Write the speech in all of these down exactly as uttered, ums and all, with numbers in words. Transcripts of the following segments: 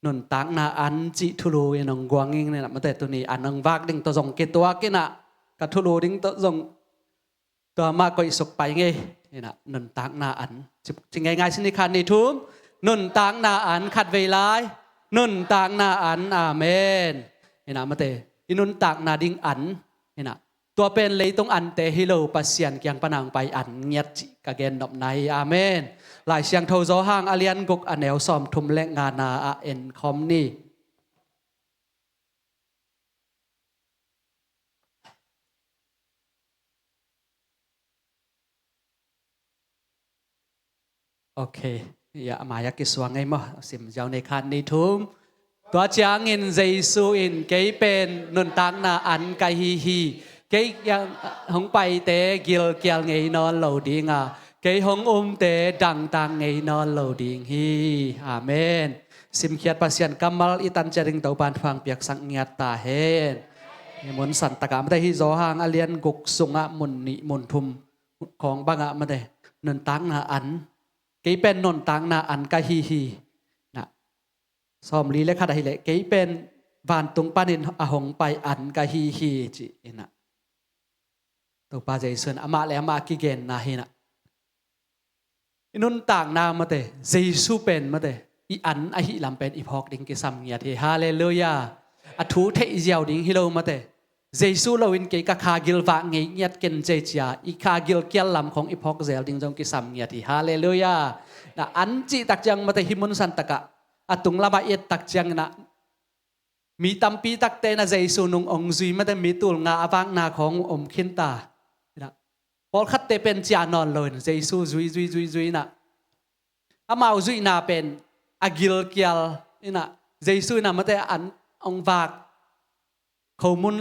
nuntakna an cih thulu in hong guang ing. Inah mate, tuni an hong vak ding tawh zong kituak inah, ka thulu ding tawh zong tua mah koihsuk pai ngei. Inah nuntakna an ci, ci ngeingai sin ni, khat ni thum. Nuntakna an, khat vei lai. Nuntakna an. Amen. Inah mate, i nuntakna ding an, inah tua pen leitung ante hi lo, Pasian kiang pan a hong pai an ngiat cih ka gennopna hi. Amen. Lai Siangtho Johan a lian guk, a neu sawmthum le ngana ah en khawm ni. Ok. Ya, a mai-ah kisuang ei maw? Sim ziau ni, khat ni thum. Tua ciangin Jesu in, "Kei pen nuntakna an ka hi hi. Kei kiang hong paite gilkial ngei nawn lo ding a, kei hong umte dangtak ngei nawn lo ding hi." Amen. Simkhiat Pasian kammal i tan ciat ding Topa'n thupha hong piaksak ngiat ta hen. Hi mun san takah mate, hi Johan a lian guk sungah mun nih mun thum khawng bangah mate, nuntakna an, "Kei pen nuntakna an ka hi hi." Na, sawmli le khat ahih leh, "Kei pen vantung panin a hong pai an ka hi hi," ci inah. Topa Jesu in amah le amah a kigenna hi inah. I nuntakna mate, Jesu pen mate, i an ahih lam pen i phawk ding kisam ngiat hi. Halleluiah. A thu theih ziau ding hi lo mate. Jesu lo in kei ka kha gilvah ngei ngiat ken cei cia, i kha gilkial lam khawng i phawk zel ding zong kisam ngiat hi. Halleluiah. Na, an cih tak ciang mate, hi mun san takah, a tung lamah i et tak ciang inah, mi tampi takte inah Jesu nung hong zui mate, mi tul nga a vakna khawng om khin ta. Inah, pawlkhatte pen cia nawn lo in Jesu zui, zui, zui, zui inah, amau zuihna pen a gilkial inah, Jesu inah mate, an hong vak, khomun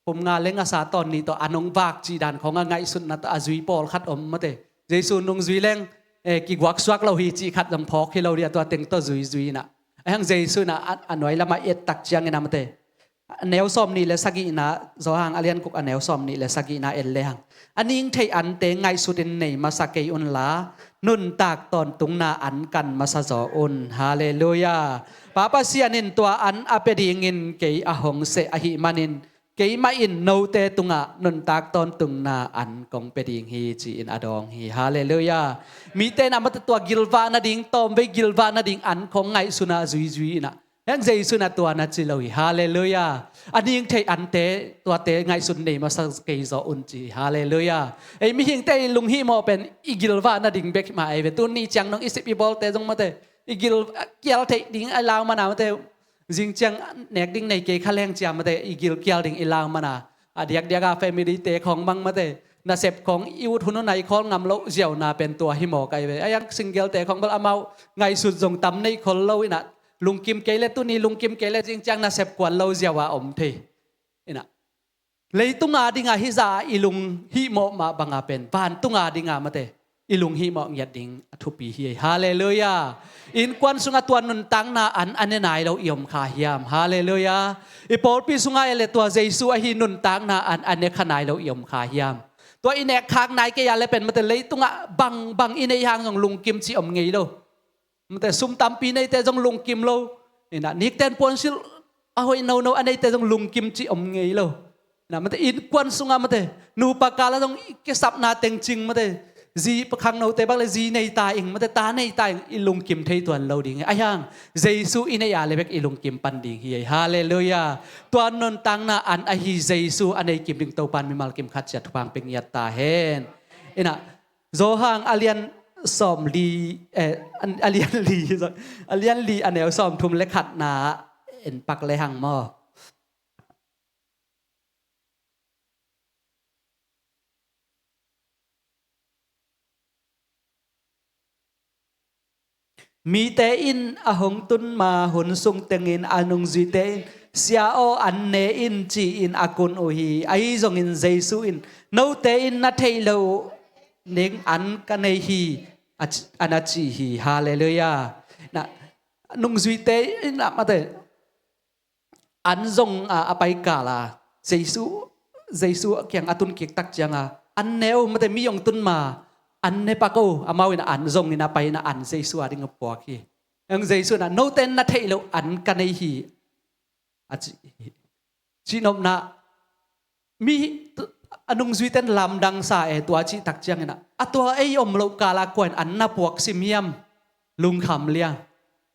pum nga le ngasa tawn nih tawh an hong vak cih dan khawng a ngaihsutna tawh a zui pawlkhat om mate. Jesu nung zui leng, eh, kiguaksuak lo hi cih khat zong phawk hi lo ding a, tua teng tawh zui, zui inah. Ahi hang Jesu inah a, a nuai lamah i et tak ciang inah mate, a neu sawmnih le sagihna, Johan a lian guk a neu sawmnih le sagihna en le hang, "A ning theih ante ngaihsut in nei masa kei unla, nuntak tawntungna an kan masa zaw un." Halleluiah. Pa Pasian in tua an a pia dingin kei a hong seh ahih manin, keimah in note tungah nuntak tawntungna an kong pia ding hi, ci-in a dawng hi. Halleluiah. Mite inah mate, tua gilvah nading, tawmvei gilvah nading an khawng ngaihsun a zuizui inah, heng Jesu inah tua na ci lo hi. Halleluiah. A ning theih ante, tuate ngaihsun nei masa kei zaw un ci hi. Halleluiah. Ei mihingte i lunghihmawh pen i gilvah nading bek mah ei ve. Tuni ciang nong i sep i bawlte zong mate, i gilkial theih ding a lau mana mate, zing ciang nek ding nei kei kha leng cia mate, i gilkial ding i lau mana, a diakdiak a family te khawng bang mate, nasep khawng i ut hun hun a i khawl ngam loh ziauna pen tua hi mawk ei ve. Ahi hang single te khawng bel amau ngaihsut zong tam nei khol lo inah, lungkim kei le tuni, lungkim kei le zing ciang nasep kuan lo ziau a om thei. Inah, leitung a ding a hizah a i lunghihmawh mah bang a pen vantung a ding a mate, i lunghihmawh ngiat ding a thupi hi. Halleluiah. Innkuan sungah tua nuntakna an a ne nai lo i om kha hiam? Halleluiah. I pawlpi sungah ei le tua Jesu ahi nuntakna an a ne kha nai lo i om kha hiam? Tua i nek khak nai kei a le pen mate, leitungah bang bang i neih hang zong lungkim cih om ngei lo. Mate, sum tampi neite zong lungkim lo. Inah, nikten puansilh a hoih nono a neite zong lungkim cih om ngei lo. Inah mate, innkuan sungah mate, nupa kal ah zong i kisapna teng cing mate, zi, khangnote bang le zi nei ta ing mate, ta nei ta ing, i lungkim thei tuan lo ding hi. Ahi hang Jesu i neih a le bek i lungkim pan ding hi. Halleluiah. Tua nuntakna an ahi Jesu a nei kim ding Topa'n mimal kim khat ciat thupha hong pia ngiat ta hen. Inah, Johan a lian sawmli, eh, a lian li, sorry, a lian li a neu sawmthum le khatna en pak le hang maw? Mite in a hong tun ma hun sung tengin a nungzuite in, "Sia aw, an ne in," ci-in a kun uh hi. Ahi zongin Jesu in, "Note in na theih loh ding an ka nei hi," a ci, a na ci hi. Halleluiah. Na, nungzuite in a mate, an zong a, a pai kal a, Jesu, Jesu kiang a tun kik tak ciang a, "An ne o, mate, mi hong tun ma, an ne pak o," amau in an zong in a pai in a an Jesu a ding a puak hi. Hang Jesu in ah, note na theih loh an ka nei hi, a ci hi. Cihnopna, mi a nungzuite in lamdang sa e, tua cih tak ciangin ah, a tua ei om loh kal ah kua in an na puak sim hiam? Lungkham liang.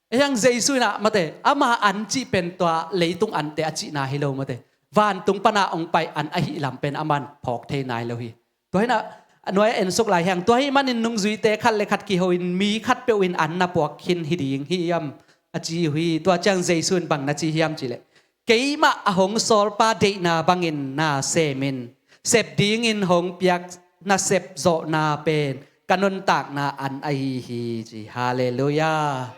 Ei hang Jesu in ah mate, ama an cih pen tua leitung ante a cihna hi lo mate. Vantung pan a hong pai an ahih lam pen aman phawk thei nai lo hi. Tua hi in ah, a nuai a ensuk lai hi hang, tua ahih manin nungzuite khat le khat kiho in mi khatpeuh in an na puak khin hi ding hiam, a ci uh hi. Tua ciang Jesu in bang na ci hiam cih leh, keimah a hong sawlpa deihna bangin na semin, sep dingin hong piak na sep zawhna pen ka nuntakna an ahi hi, ci. Halleluiah.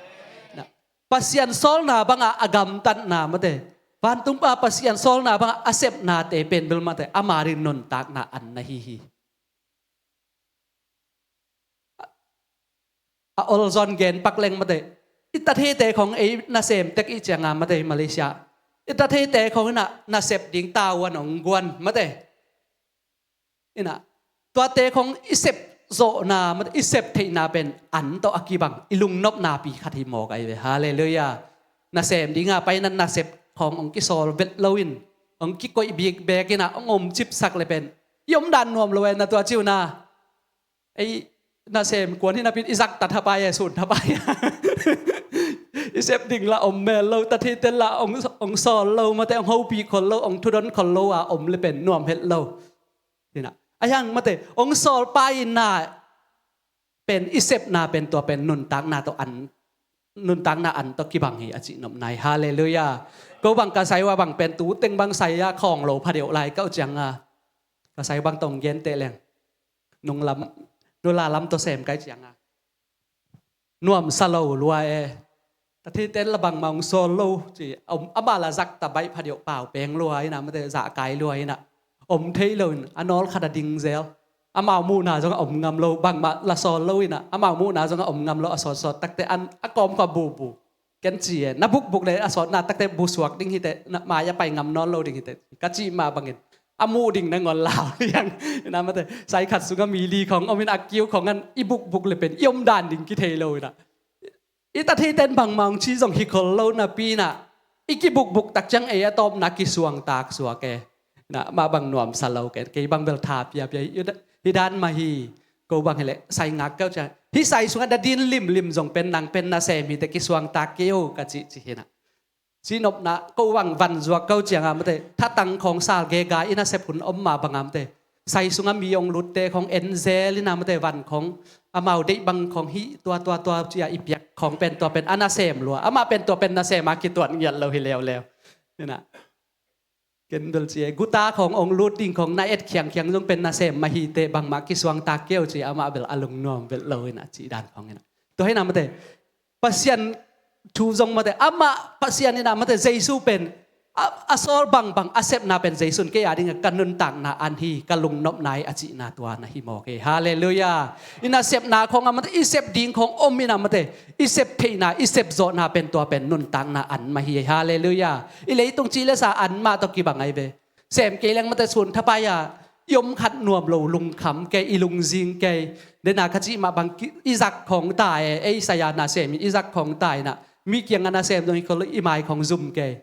Na, Pasian sawlna bangah a gamtatna mate, vantung pa Pasian sawlna bangah a sepnate pen bel mate, ama ding nuntakna an na hi hi. A olzon gen pak leng mate, i tatheite khong ei nasem tek i cianga mate, Malaysia, i tatheite khong in ah nasep ding tavuan hong guan mate. In ah, tuate khong i sep zawhna mate, i sep theihna pen an tawh a kibang, i lungnopna pi khat hi mawk ahi ve. Halleluiah. Nasem dinga pai in ah nasep khong hong kisawl vet loin, hong kikoih bikbek in ah hong om cipsak le pen i omdan nuam lo e, na tua ci uh na. Ei nasem kuan hi napi in i zakta thapai e, sun thapai e. I sep ding lah om mel lo, tatheite lah hong, hong sawl lo mate, hong hopih khol lo, hong thudon khol lo a om le pen nuam het lo. Hi in ah, a hiang mate, hong sawlpa in ah pen i sepna pen tua pen nuntakna tawh an, nuntakna an tawh kibang hi a cihnopna hi. Halleluiah. Ko bang ka sai uh a bang pen tu teng bang sai a khawng lo phadeuh lai ka uh cianga, ka sai bang tawh hong genteh leng, nunglam, nula lam tawh sem kai cianga, nuamsa lo lua e. Tatheite in lah bangmah hong sawl lo ci, om, amah lah zakta baih phadeuh, pau peng lua in ah mate, zahkai lua in ah, om thei loin a nawl khat a ding zel. Amau muhna zong a om ngam lo, bangmah lah sawl lo in ah, amau muhna zong a om ngam lo, a sawtsawt takte an a kawm khua bubu. Ken ci e, na bukbuk le a sawtna takte bu suak ding hi teh, na mai a pai ngam nawn lo ding hi teh, ka cih mah bangin a muh ding nangawn lau liang. In ah mate, sai khat sungah mi li khong om in ah, a kiu khong an i bukbuk le pen i omdan ding kithei lo in ah. I tatheite in bangmah hong ci zong hi khol lo napi in ah, i kibukbuk tak ciang ei a tawpna kisuangtak suak e. Na, mah bang nuamsa lo ke, kei bang bel tha piapia hi, hi dan mah hi. Ko bang hi leh sai ngak keu ciang, hih sai sungah na din limlim zong pen nang pen nasem hi teh, kisuangtak kei o ka cih ci hi na. Cihnopna, ko bang van zuak ko cianga mate, thatang khong sal gega i nasep hun om mah banga mate, sai sungah mi hong lutte khong en zel ina mate, van khong amau deih bang khong hih tua tua tua cia i piak khong pen, tua pen a nasem lua, amah pen tua pen nasem a kituat ngiat lo hi leuleu. Ina. Ken bel ci e, guta khong hong lut ding khong na et khiangkhiang zong pen nasem mah hi teh, bangmah kisuangtak kei o ci, amah bel a lungnuam bel lo ina, cih dan khong ina. Tua hi na mate, Pasian thu zong mate, amah Pasian ina mate, Jesu pen a, a sawl bangbang a sepna pen Jesu in kei a dingah ka nuntakna an hi, ka lungnopna hi a cihna tua na hi mawk hi. Halleluiah. I nasepna khong a mate, i sep ding khong om ina mate, i sep theihna, i sep zawhna pen tua pen nuntakna an mah hi. Halleluiah. I leitung ci le sa an mah tawh kibang ahi ve. Sem kei leng mate, sun thapai a i om khat nuam lo, lungkham kei, i lungzing kei. Dena ka cih mah bang ki, i zak khong ta e, ei saya nasem in i zak khong ta ina, mi kiangah nasem zong hi khol lo, i mai khong zum kei.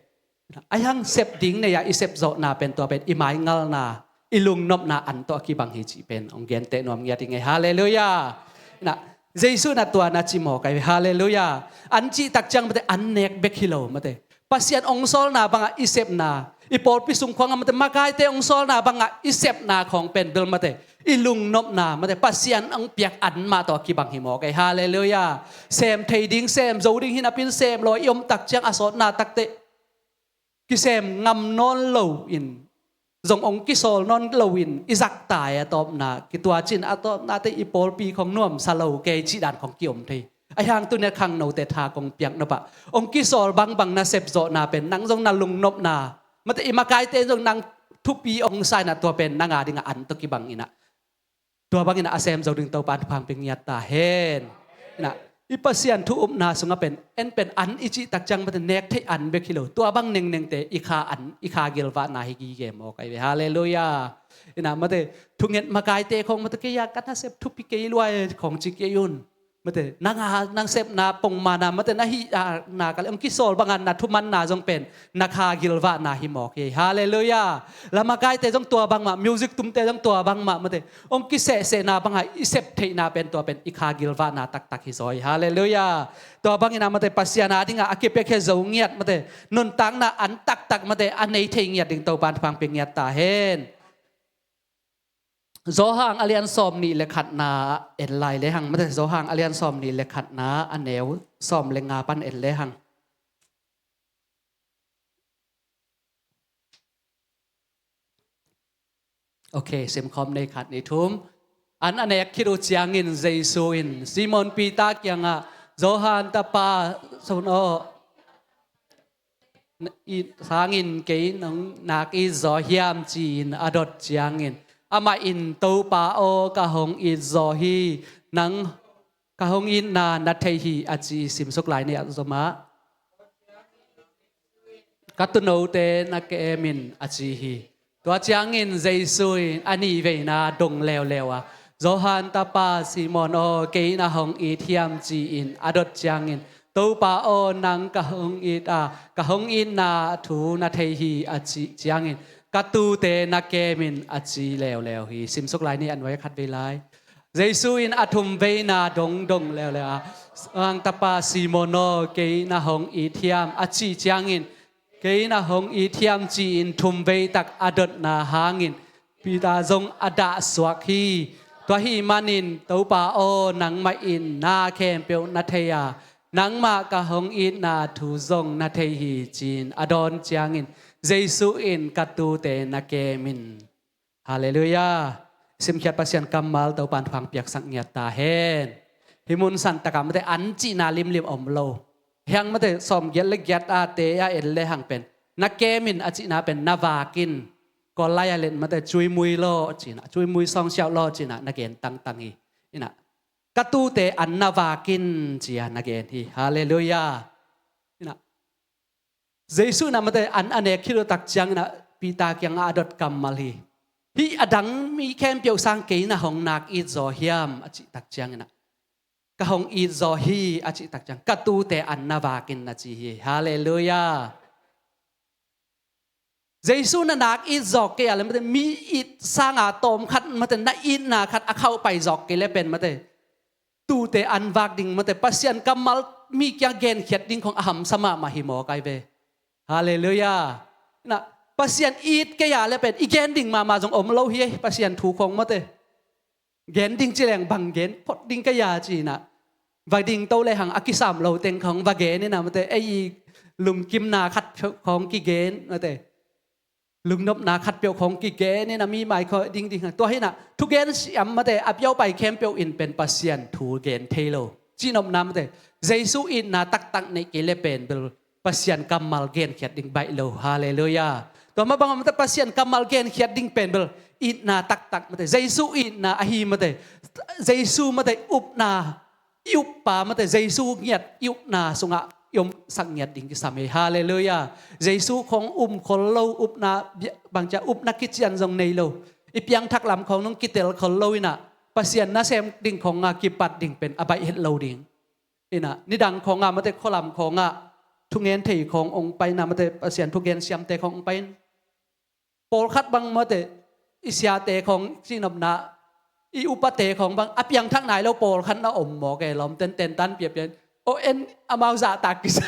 Ahi hang sep ding nei a i sep zawhna pen tua pen i maingalna, i lungnopna an tawh a kibang hi cih pen hong genteh nuam ngiat ing ei. Halleluiah. Na, Jesu na tua na ci mawk ahi ve. Halleluiah. An cih tak ciang mate, an nek bek hi lo mate, Pasian hong sawlna bangah i sepna, i pawlpi sung khuangah mate, makaite hong sawlna bangah i sepna khong pen bel mate, i lungnopna mate, Pasian hong piak an mah tawh a kibang hi mawk ei. Halleluiah. Sem thei ding, sem zo ding hi napi in sem lo i om tak ciang a sawtna takte kisem ngam nawn loin, zong hong kisawl nawn loin i zak ta e, a tawpna kituat cin, a tawpnate i pawlpi khong nuamsa lo kei cih dan khong kiom thei. Ahi hang tuni a khangnote tha kong piak nop ah, hong kisawl bangbang na sep zawhna pen nang zong na lungnopna mate, i makaite zong nang thupi hong sa ina, tua pen nang a dingah an tawh kibang ina. Tua bangin a sem zo ding Topa in thupha hong pia ngiat ta hen. Ina, i Pasian thu upna sungah pen, en pen an i cih tak ciang mate, nek theih an bek hi lo, tua bang nengnengte i kha an, i kha gilvahna hi gige mawk ahi ve. Halleluiah. Ina mate, thunget makaite khong mate, kei a ka nasep thupi kei lua e khong ci kei un. Mate, nang a, nang sepna pongmana, mate, na hih a, na ka le, hong kisawl banga na thumanna zong pen na kha gilvahna hi mawk hi. Halleluiah. Lamakaite zong tua bangmah, music tumte zong tua bangmah, mate, hong kisehsehna banga i sep theihna pen tua pen i kha gilvahna taktak hi zaw hi. Halleluiah. Tua bangin a, mate, Pasian a dinga a kipiakhia zo ngiat, mate, nuntakna an taktak, mate, a nei thei ngiat ding Topan thupha pia ngiat ta hen. Johan a lian sawm nih le khatna en lai le hang, mate, Johan a lian sawm nih le khatna a neu sawm le nga pan en le hang. Ok, simkhawm, ni khat, ni thum. An a nek khit uh ciangin Jesu in Simon Peter kiangah, Johan tapa Simon aw, i sangin kei nang nak it zaw hiam, ci-in a dot ciangin, amah in, Topa aw, ka hong it zaw hi, nang ka hong itna na thei hi, a ci. Simsuk lai ni, a zomah, ka tuunote na kem in, a ci hi. Tua ciangin Jesu in a nihveina dong leuleu a, Johan tapa Simon aw, kei na hong it hiam, ci-in a dot ciangin, Topa aw, nang ka hong it a, ka hong itna thu na thei hi, a cih ciangin, ka tuute na kem in, a ci leuleu hi. Simsuk lai ni, a nuai a khat vei lai. Jesu in a thumveina dong dong leuleu a, Johan tapa Simon aw, kei na hong it hiam, a cih ciangin, kei na hong it hiam, ci-in thumvei tak a dotna hangin Peter zong a dahsuak hi. Tua ahih manin, Topa aw, nangmah in na khempeuh na thei a, nangmah ka hong itna thu zong na thei hi, ci-in a dawn ciangin, Jesu in, ka tuute na kem in. Halleluiah. Simkhiat Pasian kammal Topan thupha piaksak ngiat ta hen. Hih mun santakah, mate, an cihna limlim om lo. Hiang, mate, sawm giat le giat a te a en le hang pen, na kem in a cihna pen na vak in. Kawl lai a len, mate, cuimui law, cihna, cuimui sawngsiauh law, cihna na gen tangtang hi. Ina, ka tuute an na vak in, ci-a na gen hi. Halleluiah. Ina, Jesu in a, mate, an a nek khit uh tak ciangin a, Peter kiangah a dot kammal hi. Hih a dang mi khempeuh sang kei na hong nak it zaw hiam, a cih tak ciangin a, ka hong it zaw hi, a cih tak ciang, ka tuute an na vak in, na ci hi. Halleluiah. Jesu na nak it zaw kei a le, mate, mi it sanga tawmkhat, mate, na itna khat a khauh pai zaw kei le pen, mate, tuute an vak ding, mate, Pasian kammal mi kiang genkhiat ding khong a hamsa mahmah hi mawk ai ve. Halleluiah. Na, Pasian it kei a le pen i gen ding mahmah zong om lo hi, Pasian thu khong, mate. Gen ding ci leng bang gen phot ding kei a, ci-in a, va ding to le hang a kisam lo teng khong va gen in a, mate, ei lungkimna khat khong kigen, mate, lungnopna khatpeuh khong kigen in a, mi mai khawng ding ding. Tua hi-in a, thugen siam, mate, a piaupai khempeuh in pen Pasian thu gen thei lo. Cihnopna, mate, Jesu itna taktak neih kei le pen bel Pasian kammal genkhiat ding baih lo. Halleluiah. Tua mah bangah, mate, Pasian kammal genkhiat ding pen bel itna taktak, mate, Jesu itna ahi, mate, Jesu, mate, upna, i uppa, mate, Jesu ngiat i upna sungah i omsak ngiat ding kisam hi. Halleluiah. Jesu khong um khol lo, upna bia-, bangcia upna kician zong nei lo, i piangthak lam khong nong kitel khol lo in a, Pasian nasem ding khong a kipat ding pen a baih het lo ding. In a, nidang khong a, mate, khualam khong a thungen thei khong ong pai in a, mate, Pasian thugen siamte khong ong pai in. Pawlkhat bang, mate, i siate khong, cihnopna, i upate khong bang a piangthak nai lo pawlkhat na om mawk e, lawm tenten tan piapia in, o, en, amau zahtak kisa,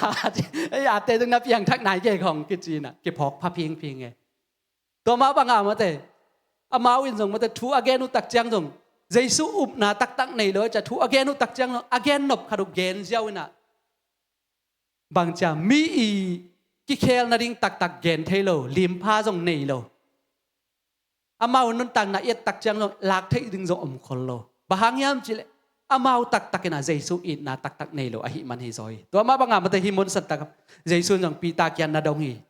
ei ate zong na piangthak nai kei khong kici in a, kiphawk pha phingphing e. Tua mah bangah, mate, amau in zong, mate, thu a gen uh tak ciang zong, Jesu upna taktak nei lo, cia thu a gen uh tak ciang zong, a gen nop khat uh gen ziau in a, bangcia mi i kikhel nading taktak gen thei lo, limpha zong nei lo. Amau nuntakna i et tak ciang zong lak theih ding zong om khol lo. Bang hang hiam cih leh amau taktak in a Jesu itna taktak nei lo ahih man hi zaw hi. Tua mah bangah, mate, hih mun santak Jesu in zong Peter kiang na dong hi.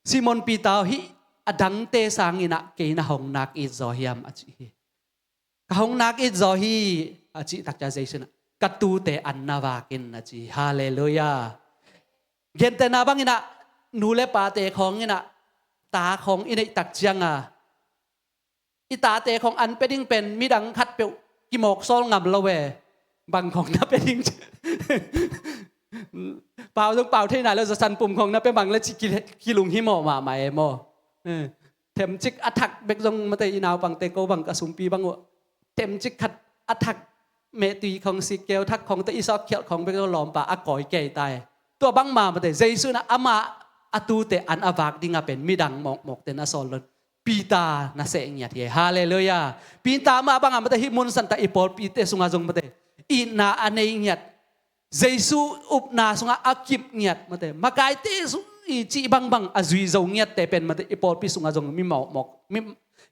Simon Peter, hih a dangte sang in a kei na hong nak it zaw hiam, a ci hi. Ka hong nak it zaw hi, a cih tak ciang Jesu in a, ka tuute an na vak in, a ci. Halleluiah. Gentehna bang in a, nu le pate khong in a, ta khong i neih tak ciang a, i tate khong an pia ding pen midang khatpeuh kimawk sawl ngam lo e. Bang khong na pia ding ci. Pau zong pau thei nai lo, zasan pum khong na pia bang le ci ki, kilung himawh mahmah e maw. Eh, themcik a thak bek zong mate i naupangte ko bang ka sumpi bang uh. Themcik khat a thak mehtui khong sikkeu thak khong te i sawk khialh khong bek zong lawmpa a kawi kei tai. Tua bangma mate Jesu na ama a tute an a vak dinga pen midang mawkmawkte na sawl lon. Peter na seh ngiat hi. Halleluiah. Peter mah bangah mate hih mun santa i pawlpite sungah zong mate itna a nei ngiat. Jesu upna sungah a kip ngiat mate makaite sung i cih bangbang a zui zo ngiatte pen mate i pawlpi sungah zong mi mawkmawk, mi,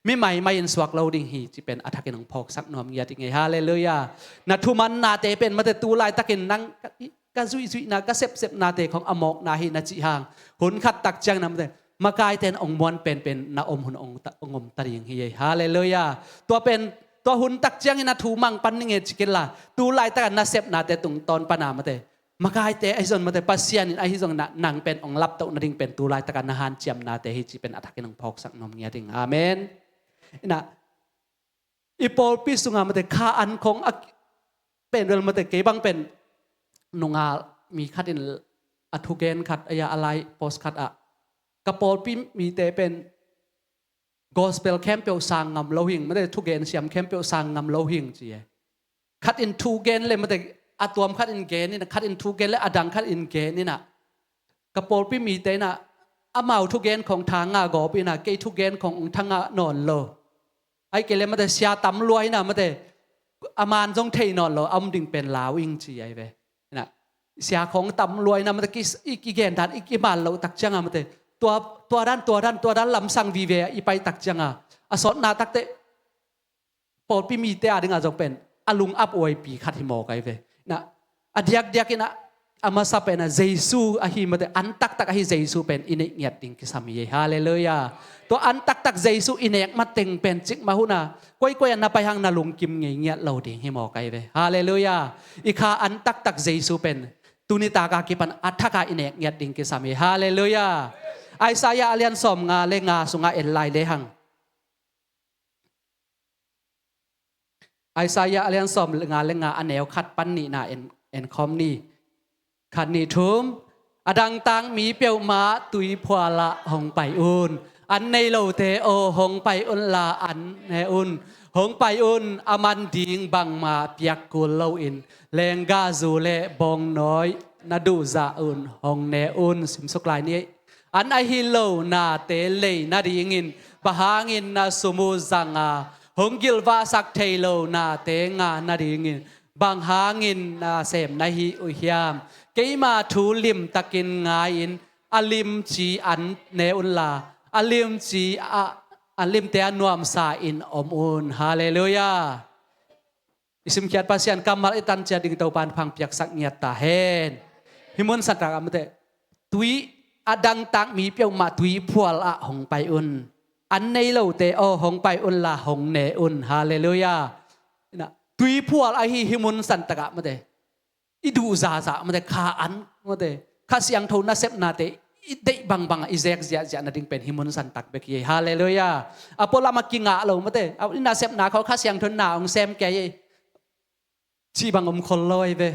mi maimai in suak lo ding hi cih pen a thakin hong phawksak nuam ngiat i ngei. Halleluiah. Na thumannate pen mate tu laitakin nang ka, ka zuihzuihna ka sepsepnate khong a mawkna hi na cih hang hun khat tak ciangin a mate makaite in hong muan penpen na om hun hong ta, hong om ta ding hi. Halleluiah. Tua pen tua hun tak ciangin a thu mang pan ning e ci kei la tu laitaka na sepnate tungtawn pana mate makaite ahi zong mate Pasian in ahi zong na, nang pen hong laptoh nading pen tu laitaka na hanciamnate hi cih pen a thakin hong phawksak nuam ngiat ding. Amen. Ina i pawlpi sungah mate kha an khong a pen bel mate kei bang pen nunga mi khat in a thugen khat a ya a lai post khat ah ka pawlpi mite pen gospel khempeuh sang ngam lo hing mate thugen siam khempeuh sang ngam lo hing ci e. Khat in thugen le mate a tuam khat in gen ina khat in thugen le a dang khat in gen ina ka pawlpi mite ina amau thugen khong tha nga gawp ina kei thugen khong ong tha nga nawn lo. Ai kei le mate sia tam luai na mate a man zong thei nawn lo a om ding pen lau ing ci ai ve. Ina sia khong tam luai na mate ki, i kigen dan i kiman lo tak cianga mate tua, tua dan tua dan tua dan lamsang vive i pai tak cianga a sawtna takte pawlpi mite a dinga zong pen a lung ap uaipi khat hi mawk ai ve. Ina a diakdiak ina a masa pen a Jesu ahi mate an taktak ahi Jesu pen i neih ngiat ding kisam hi. Halleluiah. Tua an taktak Jesu i nek mateng pen cikmah huna koikoi a na pai hang na lungkim ngei ngiat lo ding hi mawk ai ve. Halleluiah. I kha an taktak Jesu pen tuni taka kipan a thaka i nek ngiat ding kisam hi. Halleluiah. Isaiah a lian sawm nga le nga sungah en lai le hang Isaiah a lian sawm nga le nga a neu khat pan nihna en, en khawm ni. Khat nih thum a dangtak mi peuhmah tuiphualah hong pai un. An nei lote aw hong pai unla an ne un. Hong pai un a man ding bangmah piak kul loin lenggahzu le bawngnawi na duhzah un hong ne un. Simsuk lai ni. An ahi lo nate lei nadingin bang hangin na sum uh zang a hong gilvahsak thei lo nate ngah nadingin bang hangin na sem na hih uh hiam? Keima thu limtakin ngai-in a limci an ne unla a limci a, a limte a nuamsa in om un. Halleluiah. I simkhiat Pasian kammal i tan ciat ding Topan phang piaksak ngiat ta hen. Hih mun santak ah mate tui a dangtak mi peuhmah tuiphual ah hong pai un. An nei lote aw hong pai unla hong ne un. Halleluiah. Ina tuiphual ahi hih mun santak ah mate i duh zaza mate kha an mate Kha Siangtho nasepnate i deih bangbang i zek ziahziah nading pen hih mun santak bek hi. Halleluiah. A pualam a kingah lo mate i nasepna khawng Kha Siangtho na hong sem kei hi. Cih bang om khol lo ai ve.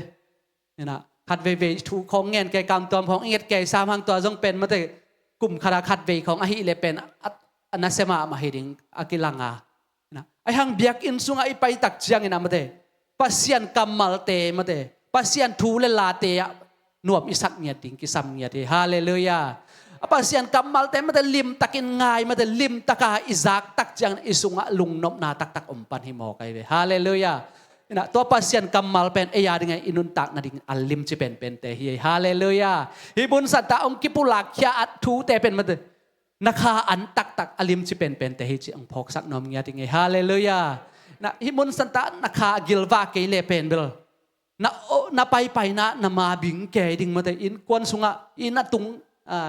Ina khat veivei thu khawng ngen kei kam tuam khawng i nget kei sam hang tua zong pen mate kum khat a khat vei khawng ahi le pen a, a nasem ah mah hi ding a kilang a. Ina ai hang biakinn sungah i paitak ciangin a mate Pasian kammalte mate Pasian thu le late ah nuam i sak ngiat ding kisam ngiat hi. Halleluiah. A Pasian kammalte mate limtakin ngai mate limtaka i zaktak ciangin i sungah lungnopna taktak om pan hi mawk ai ve. Halleluiah. Ina tua Pasian kammal pen ei a dingah i nuntak nading a limci penpente hi. Halleluiah. Hih mun santa hong kipulak khia a thute pen mate na kha an taktak a limci penpente hi ci hong phawksak nuam ngiat i ngei. Halleluiah. Na hih mun santa na kha a gilvah kei le pen bel na, na paipaina na mabing kei ding mate innkuan sungah inn a tung,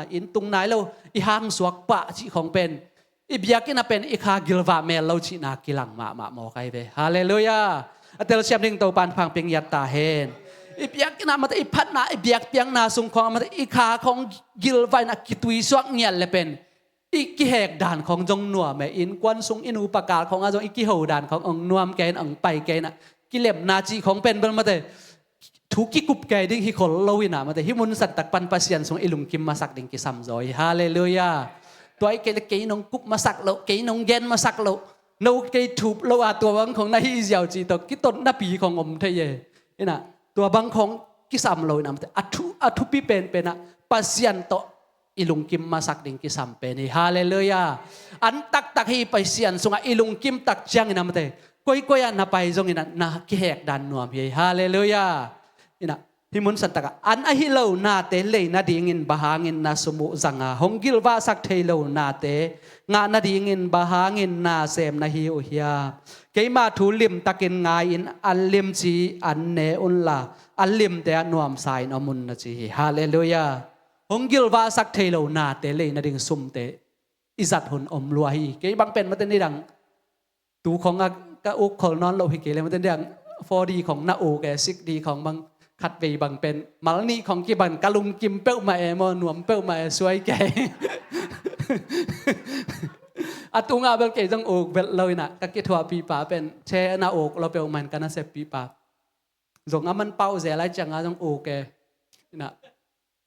inn tung nai lo i hangsuak pah cih khawng pen i biakinn a pen i kha gilvah mel lo cihna kilang mahmah mawk ai ve. Halleluiah. A telsiam ding Topan phang piang ngiat ta hen. I biakinn a mate i phatna i biakpiakna sung khawng a mate i kha khawng gilvah in a kituisuak ngiat le pen i kihek dan khawng zong nuam e. Innkuan sung i nupa kal khawng a zong i kiho dan khawng hong nuam kei in hong pai kei in a kilemna cih khong pen bel mate thu kikup kei ding hi khol lo inah mate, hih mun santak pan Pasian sung i lungkim masak ding kisam zaw hi. Halleluiah. Tua i kei le kei nong kup masak loh, kei nong gen masak loh, no kei thup lo a tua bang khong na hi ziau cih tawh kitot napi khong om thei e. Inah tua bang khong kisam lo inah mate, a thu, a thupi penpenah Pasian tawh i lungkim masak ding kisam pen hi. Halleluiah. An taktak hi Pasian sungah i lungkim tak ciangin a mate, koikoi ah na pai zongin a na kihek dan nuam hi. Halleluiah. Inah hih mun santakah an ahi lo nate lei nadingin bang hangin na sum uh zanga hong gilvahsak thei lo nate ngah nadingin bang hangin na sem na hi uh hiam? Keima thu limtakin ngai-in an limci an ne unla an limte ah nuamsa in om un na ci hi. Halleluiah. Hong gilvahsak thei lo nate lei nading sumte i zat hun om lua hi. Kei bang pen mate nidang tu khong a ka uk khol nawn lo hi kei le mate nidang four D khong na uk e, six D khong bang khat vei bang pen mal nih khong kibang ka lungkim peuhmah e maw, nuam peuhmah e, suai kei. A tungah bel kei zong uk vet lo inah ka kithuahpihpa pen che na uk lo peuhmah in ka naseppihpa zong a man pau zel ai cianga zong uk e. Inah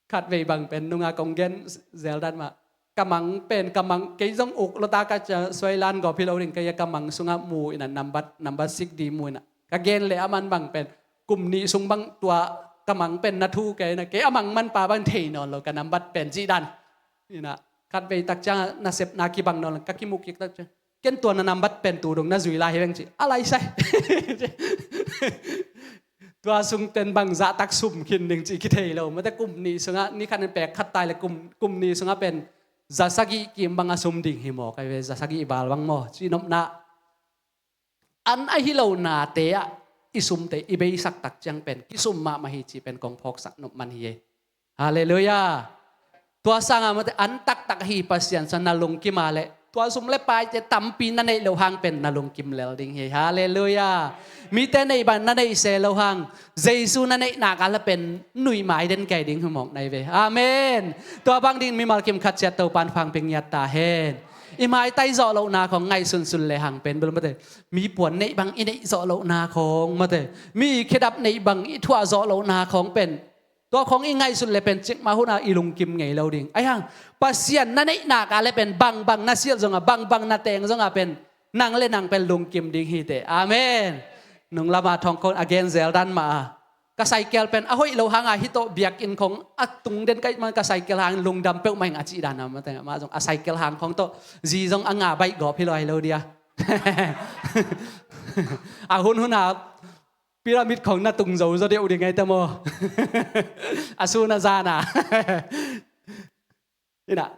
khat vei bang pen nunga kong gen zel dan mah, ka mang pen ka mang kei zong uk lo ta ka cia suai lan gawp hi lo ding, kei a ka mang sungah mu inah nambat, nambat six D mu inah ka gen le a man bang pen kum nih sung bang tua ka mang pen na thu kei inah kei a mang manpa bang thei nawn lo ka nambat pen cih dan. Inah khat vei tak ciangah nasepna kibang nawn lo ka kimuh kik tak ciang ken tua na nambat pen tu dong na zui lai hi veng ci a lai sai. Tua sung ten bang zahtak sum khin ding ci kithei lo mate, kum nih sungah ni khat in pek khat tai le kum, kum nih sungah pen za sagih kim bang a sum ding hi maw, kai ve za sagih bal bang maw ci nopna. An ahi lo nate ah i sumte i beisak tak ciang pen kisum mahmah hi ci pen kong phawksak nop man hi e. Halleluiah. Tua sangah mate an taktak hi Pasian sungah na lungkim a leh tua sum le paite tampi na neih loh hang pen na lungkim lel ding hi. Halleluiah. Mite neih bang na neih se loh hang Jesu na neih nak a leh pen nuih mai den kei ding hi mawk nai ve. Amen. Tua bang ding mimal kim khat ciat Topan fangping ngiat ta hen. I maitai zawh lohna khong ngaihsunsun le hang pen bel mate mi puan neih bang i neih zawh lohna khong mate, mi khedap neih bang i thuah zawh lohna khong pen tua khong i ngaihsut le pen cikmah hunah i lungkim ngei lo ding. Ahi hang Pasian na neih nak a le pen bangbang na silh zongah, bangbang na teng zongah pen nang le nang pen lungkim ding hi teh. Amen. Nunglamah thong khong a gen zel dan mah a ka cycle pen a hoih lo hanga hih tawh biakinn khong a tung den kaih man ka cycle hang lungdam peuhmah ing a cih dan a mate mah zong a cycle hang khong tawh zi zong a nga baih gawp hi lo ahi lo dia. A hun hun a pyramid khong na tung zo zaw deuh ding ahi ta maw? A sun a zan a. Inah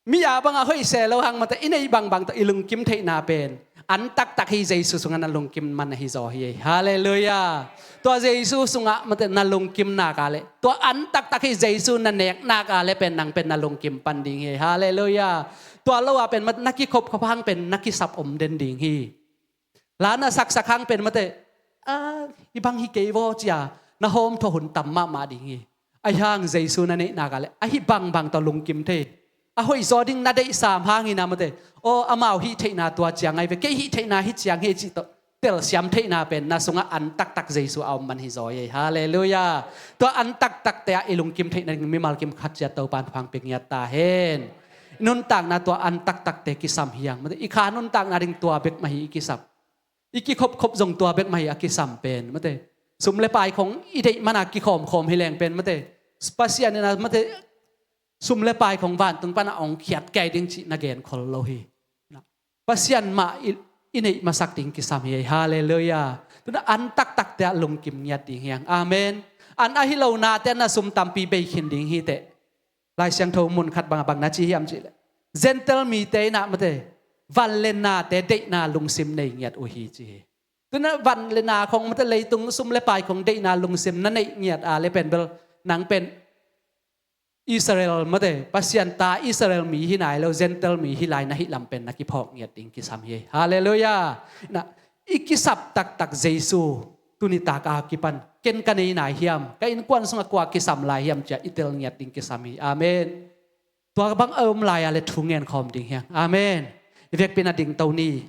mi a bangah hoih se lo hang mate i neih bangbang tawh i lungkim theihna pen an taktak hi Jesu sungah na lungkim man ahi zaw hi. Halleluiah. Tua Jesu sungah mate na lungkim nak a leh tua an taktak hi Jesu na nek nak a leh pen nang pen na lungkim pan ding hi. Halleluiah. Tua lo a pen mate na kikhopkhop hang pen na kisap om den ding hi. La na saksak hang pen mate a hih bang hi kei vaw cia na hawmthaw hun tam mahmah ding hi. Ahi hang Jesu na neih nak a leh ahi bangbang tawh lungkim thei. A hoih zaw ding na deih sam hangin a mate aw amau hih theihna tua ciang ahi ve, kei hih theihna hih ciang hi cih tawh telsiam theihna pen na sungah an taktak Jesu a om man hi zaw hi. Halleluiah. Tua an taktakte ah i lungkim theihna ding mimal kim khat ciat Topan fangping ngiat ta hen. I nuntakna tua an taktakte kisam hi hang mate i kha nuntakna ding tua bek mah hi i kisam. I kikhopkhop zong tua bek mah hi a kisam pen mate. Sum le pai khong i deih mana kikhawmkhawm hi leng pen mate Pasian inah mate sum le pai khong vantung pana ong khiat kei ding cih na gen khol lo hi. Pasian mah i, i neih masak ding kisam hi. Halleluiah. Tuna an taktakte ah lungkim ngiat ding hi hang. Amen. An ahi lo nate na sum tampi bei khin ding hi teh. Lai Siangtho mun khat bangah bang na ci hiam cih leh Gentile mite inah mate van le nate deihna lungsim nei ngiat uh hi ci hi. Tuna van le na khong mate leitung sum le pai khong deihna lungsim na neih ngiat a le pen bel nang pen Israel mate Pasian ta Israel mi hi nai lo, Gentile mi hi lai na hih lam pen na kiphawk ngiat ding kisam hi. Halleluiah. Na i kisap taktak Jesu tuni taka kipan ken ka nei nai hiam, ka innkuan sungah kua kisam lai hiam cia i tel ngiat ding kisam hi. Amen. Tua bang a om lai a le thu ngen khawm ding hiang. Amen. I vekpi na ding to ni.